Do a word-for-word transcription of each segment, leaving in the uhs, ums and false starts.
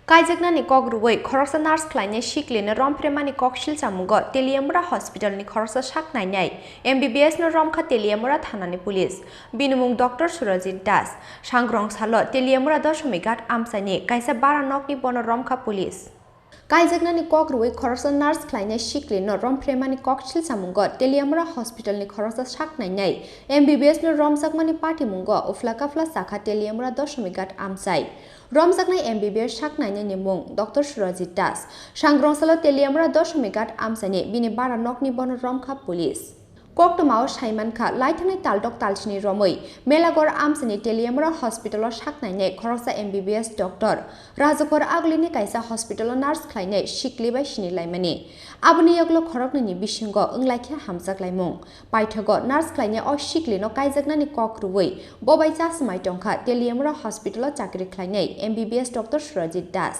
Kaijaknani kok rwui khoroksa nurse khlainai siklino romphre mani kok silchamungo Teliamura hospitalni khoroksa sak nainai M B B S no romkha Teliamura thanani police. Bini mung Doctor Surajit Das. Sangrong salo Teliamura Doshomighat amchaini kaisa bara nokni bono romkha police. Kaijaknani kok rwui khoroksa nurse khlainai siklino romphre mani kok silchamungo Teliamura hospitalni khoroksa sak nainai M B B S no romjakmani patimungo uphla kaphla sakha Teliamura Doshomighat amchai. Romjaknai M B B S sak nainani mung Doctor Surajit Das. Sangrong salo Teliamura Doshomighat amchaini bini bara nokni bono romkha police. Koktwmao saimankha, laithangni taldok talsini romwi Melagor amchaini Teliamura hospitalo sak nainai khoroksa M B B S doctor Rajukor Agulini kaisa hospitalo nurse khlainai sikli bai sinilaimani. Aboni yagulo khoroknwini bisingo wnglaikha hamjaklaimung. Paithago nurse khlainai o siklino kaijaknani kok rwui bo bai chasmai tongkha Teliamura hospitalo chakri khlainai M B B S doctor Surajit Das.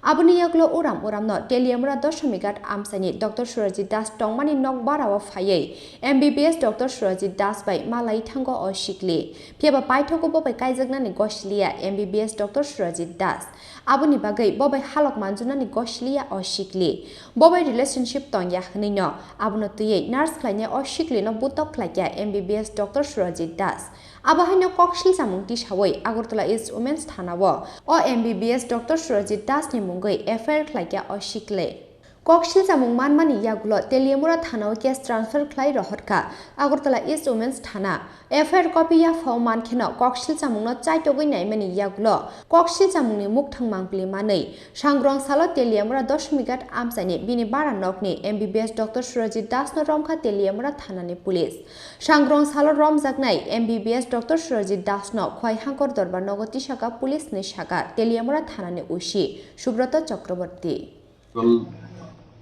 Aboni yagulo uram uramno Teliamura Doshomighat amchaini Doctor Surajit Das tongmani nok barao phaiwi M B B S Doctor Surajit Das bai malai thango o sikli. Phiyaba paithago bo bai kaijaknani gosiliya M B B S Doctor Surajit Das. Aboni bagwi bo bai halok manjunani gosiliya o sikli. Bo bai relationship tongya hwnwino abono twiwi nurse khlainai o siklino butok khlaikha M B B S Doctor Surajit Das. Abo haino kok silchamung tisawi Agartala East Women's Thana-o o M B B S Doctor Surajit Das ni mungwi F I R khlaikha o sikli. Kok silchamung manmani yagulo Teliamura Thana-o case transfer khlai rohorkha Agartala East Women's Thana. F I R copy yaphao mankheno kok silchamungno chaitogwi naimani yagulo kok silchamungni mukthang mangpili manwi Sangrong salo Teliamura Doshomighat amchaini bini bara nokni M B B S Doctor Surajit Das no romkha Teliamura Thana ni police. Sangrong salo romjaknai M B B S Doctor Surajit Das no Khowai Hangkor Dorbar nogo tisaka police ni saka Teliamura Thana ni O C Subroto Chakraborty. কাল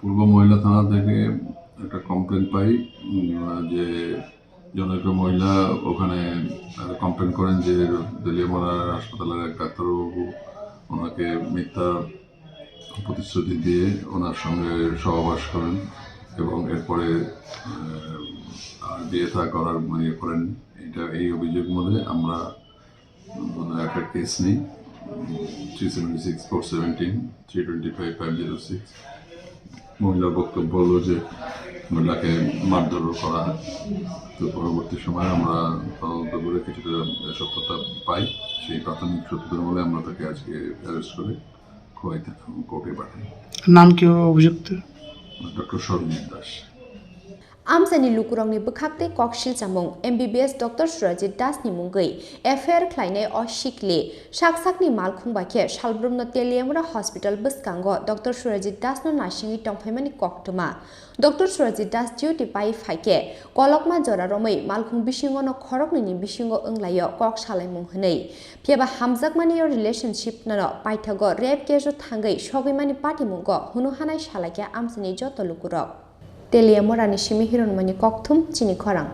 পূর্ব মহিলা থানা থেকে একটা কমপ্লেন পাই, উম, যে জনৈক মহিলা ওখানে কমপ্লেন করেন যে তেলিয়ামুড়া হাসপাতালের এক ডাক্তারবাবু ওনাকে মিথ্যা প্রতিশ্রুতি দিয়ে ওনার সঙ্গে সহবাস করেন এবং এরপরে, আহ, আর বিয়ে থা করার ইয়ে করেন। এটা, এই অভিযোগ মূলে আমরা, উম, একটা কেস নিই, three seventy six four seventeen, three twenty five five zero six. মহিলার বক্তব্য হলো যে মহিলাকে মারধর করা হয়। তো পরবর্তী সময়ে আমরা তদন্ত করে কিছুটা সত্যতা পাই। সেই প্রাথমিক সত্যতার বলে আমরা তাকে আজকে অ্যারেস্ট করে খোয়াই থানা কোর্টে পাঠাই। নাম কি অভিযুক্ত? Doctor Sarajit Das. Amchaini lukurokni bwkhaktwi kok silchamung M B B S Doctor Surajit Das ni mungwi F I R khlainai o sikli sak sakni malkhung bai khe salbrumno Teliamura Hospital bwskango Doctor Surajit Das no naisingwi tongphaimani koktwma. Doctor Surajit Das duty pai phaikhe kolokma jora romwi malkhung bisingono khoroknwini bisingo wnglaio kok salaimung hwnwi. Phiyaba hamjakmani o relationship no paithago rape case o thangwi sogwimani patimungo hunu hanai salaikha amchaini joto lukurok. Teliamurani simi hirunmani kokthum chini khorang.